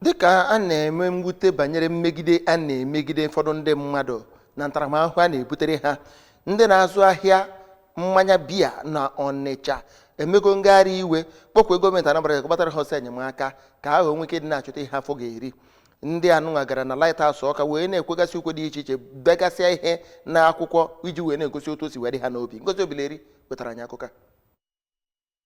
Dịka a na-eme mwute banyere mmegide a na-emegide ụfọdụ ndị mmadụ na ntaramahụhụ a na-ebutere ha, ndị na-azụ ahịa mmanya biya na Ọnịcha emego ngagharị iwe, kpọkwe gọọmenti Anambra ka gbatara ha ọsọ enyemaka ka ha wee nwee ike ịdị na-achọta ihe afọ ga-eri. Ndị anụnwa gara na Lighthouse Ọka wee na-ekwegasị ukwe dị iche iche, degasịa ihe na akwụkwọ iji wee na-egosi otu o si wee dị ha n'obi. Ngozi Obileri wetara anyị akụkọ a.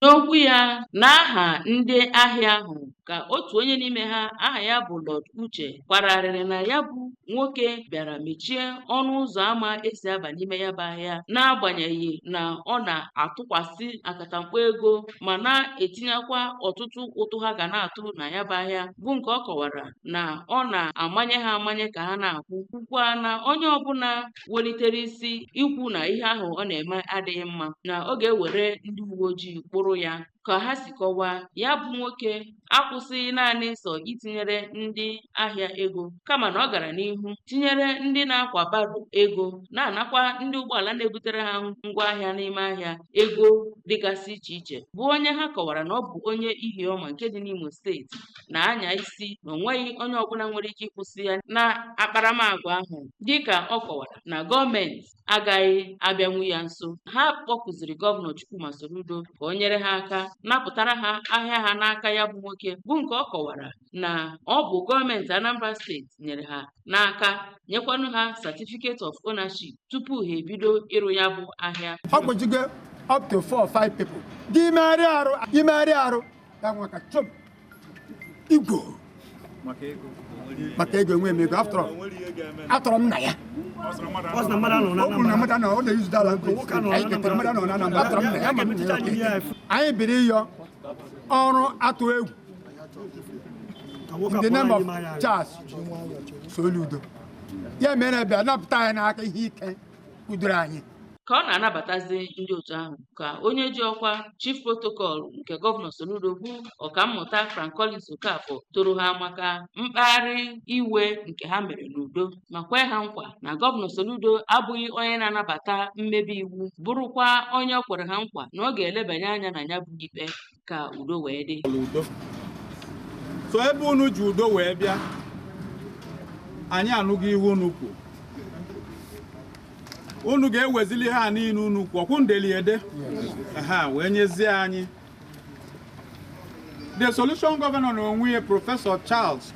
N'okwu ya n'aha ndị ahịa ahụ, ka otu onye n'ime ha aha ya bụ Lord Uche kwara arịrị na ya bụ nwoke bịara mechie ọnụ ụzọ ámá esi aba n'ime ya bụ ahịa, n'agbanyeghị na ọ na-atụkwasị akatamkpo ego ma na-etinyekwa ọtụtụ ụtụ ha ga na-atụ na ya bụ ahịa, bụ nke ọ kọwara na ọ na-amanye ha amanye ka ha na-akwụ, kwukwa na onye ọbụla welitere isi ikwu na ihe ahụ ọ na-eme adịghị mma, na ọ ga-ewere ndị uwe ojii kpụrụ ya. Ka ha si kọwaa, ya bụ nwoke akwụsịghị naanị sọ itinyere ndị ahịa ego, kama na ọ gara n'ihu tinyere ndị na-akwa baro ego, na-anakwa ndị ụgbọala na-ebutere ha ngwaahịa n'ime ahịa ego dịgasị iche iche, bụ onye ha kọwara na ọ bụ onye Ihiọma nke dị n'Imo Steeti na-anya isi na o nweghị onye ọbụla nwere ike ịkwụsị ya na akparamagwa ahụ, dịka ọ kọwara na gọọmenti agaghị abịanwu ya nso. Ha kpọkuziri Gọvanọ Chukwuma Soludo ka o nyere ha aka napụtara ha ahịa ha n'aka ya bụ nwoke, bụ nke ọ kọwara na ọ bụ gọọmenti Anambra Steeti nyere ha n'aka, nyekwanụ ha certificate of ownership tupu ha ebido ịrụ ya bụ ahịa. Ọ kpọchigo up to four or five people gị megharị arụ, imegharị arụ ya nwa ka chom igwo maka ego. Enwe m ego. After all, atọrọ m na ya. Ọ sị na mmadụ anọ na O kwuru na Anambra. Mmadụ anọ, ọ na-eyuzu dala. Nwoke anọ na Anyị ketere mmadụ anọ na Anambra. Atọrọ m na ya, ma m na ya oke. Anyị biri ịyọ ọrụ atụ egwu Ka nwoke in the name akpọrọ of anyị n'ime ahịa. Charles Soludo, ya mere bịa napụta anyị n'aka ihe ike kudoro anyị. Ka ọ na-anabatazi ndị otu ahụ, ka onye ji ọkwa Chief Protocol nke Gọvanọ Soludo, bụ Ọkammụta Frank Collins Okafor, toro ha maka mkpagharị iwe nke ha mere n'udo, ma kwee ha nkwa na Gọvanọ Soludo abụghị onye na-anabata mmebi iwu, bụrụkwa onye o kwere ha nkwa na ọ ga-elebanye anya na ya bụ ikpe ka udo wee dị. Udo so ebe unu ji udo wee bịa, anyị anụgo ihe unu kwu. Unu ga-ewezili ha niile unu kwu ọkwụ ndeli ede ha wee nyezie anyị the solution. Gọvanọ na onwe ya, Prọfesọ Charles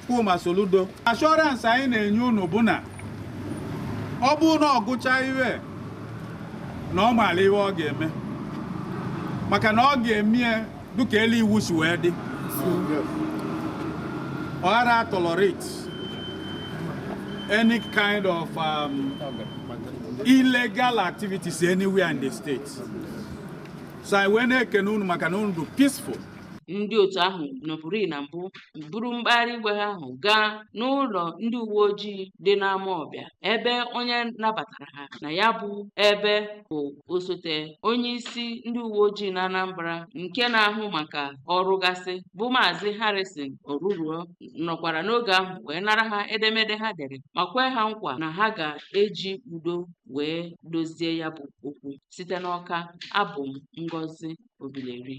Chukwuma Soludo, assurance anyị na-enye unu bụ na ọ bụrụ na ọ gụcha ihe na ọ maara ihe ọ ga-eme, maka na ọ ga-eme dịka elu iwu si wee dị. Ọ ghara tolerate any kind of illegal activities anywhere in the state. So anyị wee na-ekene unu maka na unu dị peaceful. Ndị otu ahụ nọbụrị na mbụ buru mkpagharị iwe ha ahụ gaa n'ụlọ ndị uwe ojii dị n'Amawbịa, ebe onye nabatara ha na ya bụ ebe bụ osote onye isi ndị uwe ojii na Anambra nke na-ahụ maka ọrụ gasị, bụ Maazị Harrison Oruruo, nọkwara n'oge ahụ wee nara ha edemede ha dere ma kwee ha nkwa na ha ga-eji udo wee dozie ya bụ okwu. Site n'Ọka, abụ m Ngozi Obileri.